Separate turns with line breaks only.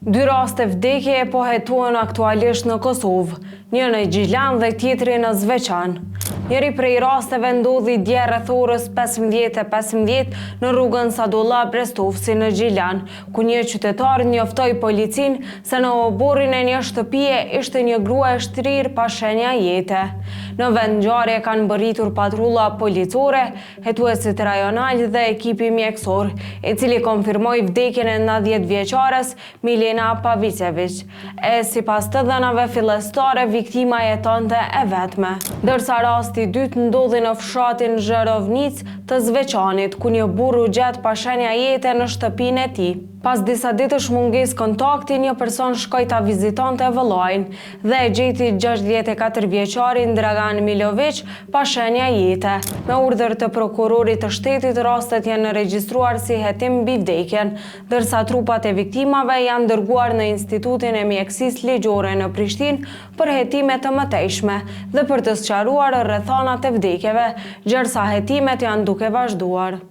Dy raste vdekjeje po hetohen aktualisht në Kosovë, një në Gjilan dhe tjetri në Zveçan. Njëri prej rasteve ndodhi dje rreth orës 15:15 në rrugën Sadullah Brestovci në Gjilan, ku një qytetar njoftoi policinë se në oborrin e një shtëpie ishte një grua e shtrirë pa shenja jete. Në vendngjarje kanë mbërritur patrulla policore, hetuesit rajonalë dhe ekipi mjekësor, i cili konfirmoi vdekjen e 90 vjeçares Milena Paviceviq. E sipas të dhënave fillestare, viktima jetonte e vetme. Ndërsa rasti i dytë ndodhi në fshatin Zherovnicë të Zveçanit, ku një burrë u gjet pa shenja jete në shtëpinë e tij. Pas disa ditësh mungesë kontakti, një person shkoi ta vizitonte vëllain dhe e gjeti 64 vjeçarin Dragan Miloviq pa shenja jete. Me urdhër të prokurorit të shtetit, rastet janë regjistruar si hetim mbi vdekjen, ndërsa trupat e viktimave janë dërguar në Institutin e Mjekësisë Ligjore në Prishtinë për hetime të mëtejshme dhe për të sqaruar rrethanat e vdekjeve, gjersa hetimet janë duke vazhduar.